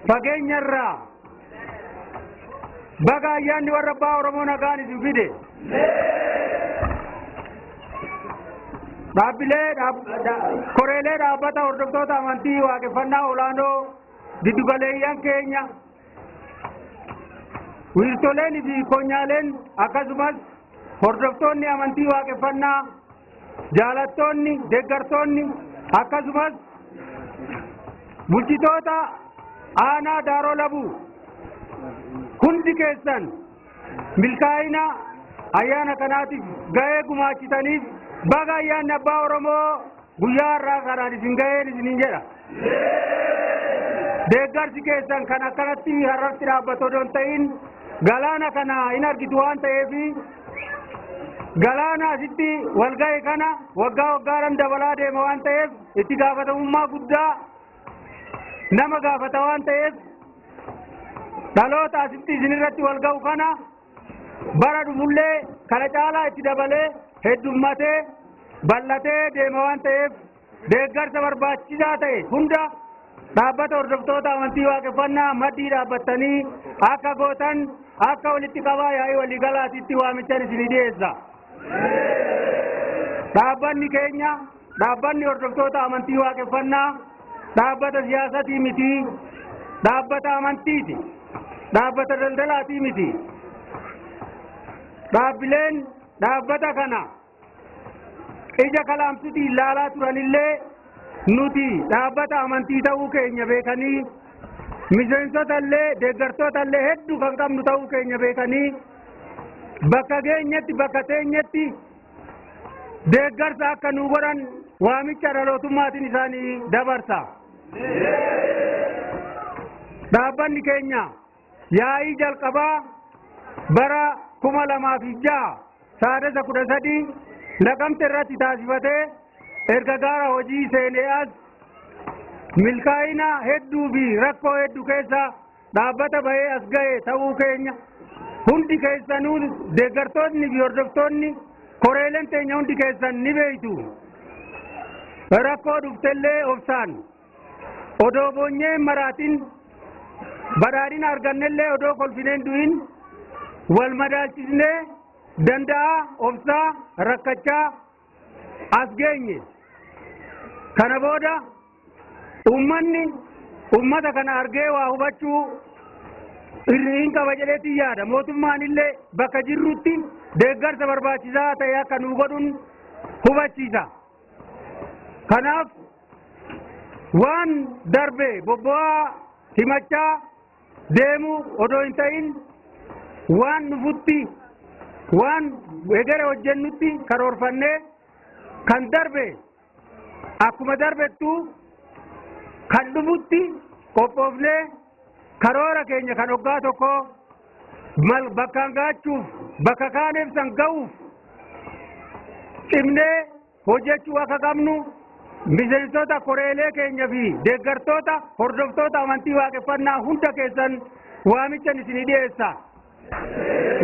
Fageenyarraa baga ayyaanni warra abbaa Oromoo nagaan isin fide. Dhaabbilee koreelee dhaabbata hordoftoota amantii waaqeffannaa olaanoo giddugaleeyyan keenya, wiirtoleen fi konyaaleen, akkasumas hordoftoonni amantii waaqeffannaa, jaalattoonni, deeggartoonni, akkasumas bulchitoota aanaa Daaroo Labuu hundi keessan milkaa'ina ayyaana kanaatiif ga'ee gumaachitaniif baga ayyaanni abbaa Oromoo guyyaa har'aa kanaan isin ga'een isiniin jedha. Deeggarsi keessan kan akkanatti har'atti dhaabbatu odoo hin ta'in, galaana kana hin argitu waan ta'eef, galaana asitti wal ga'e kana waggaa waggaadhaan dabalaa deema waan ta'eef, itti gaafatamummaa guddaa nama gaafata waan ta'eef, dhaloota asitti isinirratti wal ga'u kana bara dhufullee kana caalaa itti dabalee heddummatee bal'atee deema waan ta'eef, deeggarsa barbaachisaa ta'e hunda dhaabbata hordoftoota amantii waaqeffannaa maddii dhaabbattanii akka gootan akka walitti qabaa yaa'ii waliigalaatitti waamichan isinii dhiyeessa. Dhaabbanni keenya, dhaabbanni hordoftoota amantii waaqeffannaa, dhaabbata siyaasatii miti, dhaabbata amantiiti, dhaabbata daldalaatii miti. Dhaabbileen dhaabbata kana ija kalaamsitiin ilaalaa turanillee nuti dhaabbata amantii ta'uu keenya beekanii, miseensota illee deeggartoota illee hedduu kan qabnu ta'uu keenya beekanii, bakka geenyetti bakka teenyetti deeggarsa akka nu godhan waamicha dhalootummaatiin isaanii dabarsa. Dhaabbanni keenya yaa'ii jalqabaa bara 2006 Saadasa 13 Naqamte irratti taasifatee erga gaara hojii seenee as milkaa'ina hedduu fi rakkoo hedduu keessa dhaabbata bahee as ga'e ta'uu keenya hundi keessanuu, deeggartoonni fi hordoftoonni koreeleen teenya hundi keessan ni beeytu. Rakkoo dhuftellee obsaan odoo boonyee hin maraatin, badhaadhina argannellee odoo kolfineen du'in, wal madaalchisnee danda'a obsaa rakkachaa as geenye. Kana booda ummanni ummata kana argee waa hubachuu hin qaba jedheetti yaada. Mootummaan illee bakka jirrutti deeggarsa barbaachisaa ta'e akka nu godhuun hubachiisa. Kanaaf waan darbe bobbo'aa himachaa deemuu odoo hin ta'in, waan dhufutti, waan egere hojjennutti karoorfannee, kan darbe akkuma darbettu kan dhufutti qophoofnee, karoora keenya kan waggaa tokko mal bakkaan gaachuuf, bakka kaaneef san ga'uuf cimnee hojjechuu akka qabnu miseensota koreelee keenya fi deeggartoota hordoftoota amantii waaqeffannaa hunda keessan waamichan isinii dhiyeessa.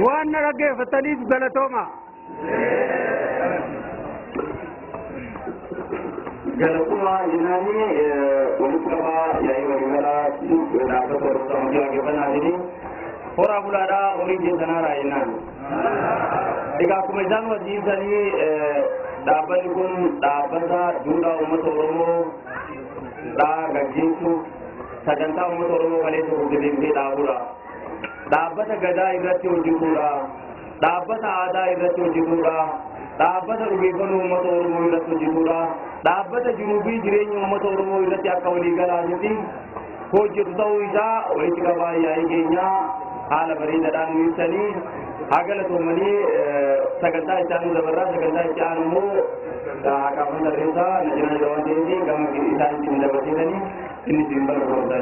Waan na dhaggeeffataniif galatooma. Galatuma jennaani walitti qabaa yaa'ii waliigalaa dhaabbata hordoftoota amantii waaqeffannaatiin horaa bulaadhaa horii keessanaa raayinaan. Egaa akkuma isaan wajjiisanii, dhaabbanni kun dhaabbata duudhaa uummata Oromoo dhaa gaggeessu, sagantaa uummata Oromoo kaleessa gurguddee dhaabuudha. Dhaabbata gadaa irratti hojjetuudha. Dhaabbata aadaa irratti hojjetuudha. Dhaabbata dhugeeffannoo uummata Oromoo irratti hojjetuudha. Dhaabbata jiruu fi jireenya uummata Oromoo irratti akka waliigalaatitti hojjetu ta'uu isaa walitti qabaa yaa'ii keenyaa haala bareedaadhaan nu ibsanii haa galatoomanii. Sagantaa itti aanu dabarraa. Sagantaa itti aanu immoo Haqaafan Tarreessaa na jira jira waan ta'eef gama isaanitti nu dabarsiisanii inni isin barbaada.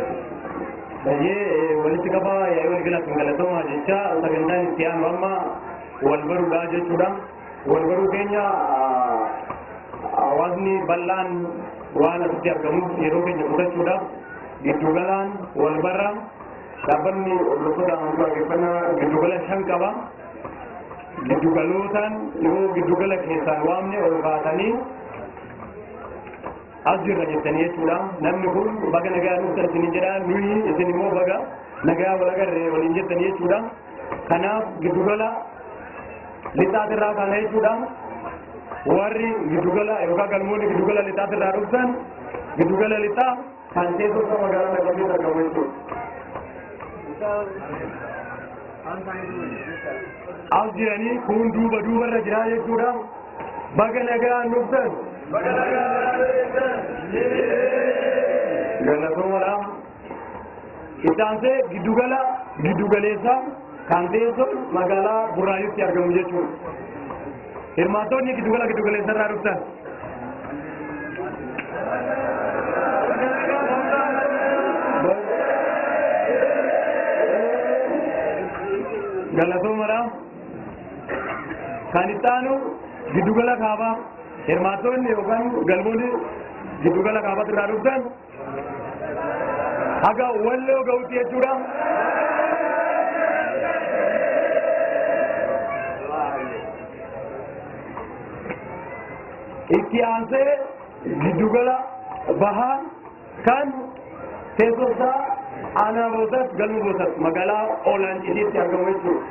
Baay'ee walitti qabaa yaa'ii waliigalaaf hin galatoomaa jecha, sagantaan itti aanu amma wal baruudha jechuudha. Wal baruu keenya hawaasni bal'aan waan asitti argamuuf yeroo keenya fudhachuudhaaf giddugalaan wal barra. Dhaabbanni hordoftoota amantii waaqeffannaa giddugala shan qaba. Giddugalootaan yoo giddugala keessaan waamne ol kaasanii As jirra jettanii jechuudha. Namni kun baga nagaa dhuftan isinin jedha, nuyi isin immoo baga nagaa wal agarre waliin jettanii jechuudha. Kanaaf giddugala lixaatirraa kana jechuudha. Warri giddugala yookaan galmoonni giddugala lixaatirraa dhuftan, giddugala lixaa kan teessoo isaa magaalaa Naqamteetti argamu jechuudha. As jiranii kun duuba duubarra jira jechuudha. Baga nagaa dhuftan. Galatoomadha. Itti giddugala giddugaleessaa kan teessoon magaalaa Burraayyuutti argamu jechuudha. Hirmaattoonni giddugala giddugaleessaa irraa dhuftan. Galatoomadha. Kan itti aanu giddugala kaabaa, hirmaattoonni yookaan galmoonni giddugala kaabaatti irraa dhuftan haga Walloo ga'utti jechuudha. Itti aansee giddugala bahaa kan teessoo isaa aanaa Boosat, galma Boosat magaalaa Oolaancitiitti argamu jechuudha.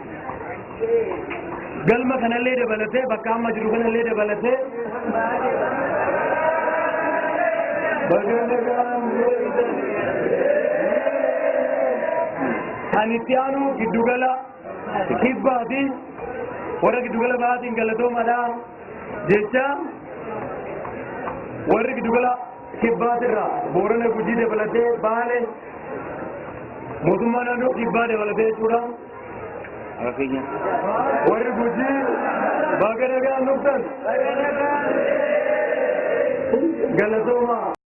Galma kanallee dabalatee, bakka amma jiru kanallee dabalatee, baga nagaan deebitan. Kan itti aanu giddugala kibbaati. Warra giddugala bahaatiin galatoomadha jecha, warri giddugala kibbaatirraa Boorana, Gujii dabalatee, Baale, mootummaa naannoo kibbaa dabalatee jechuudha. Warri Gujii baga nagaan dhuftan, galatooma.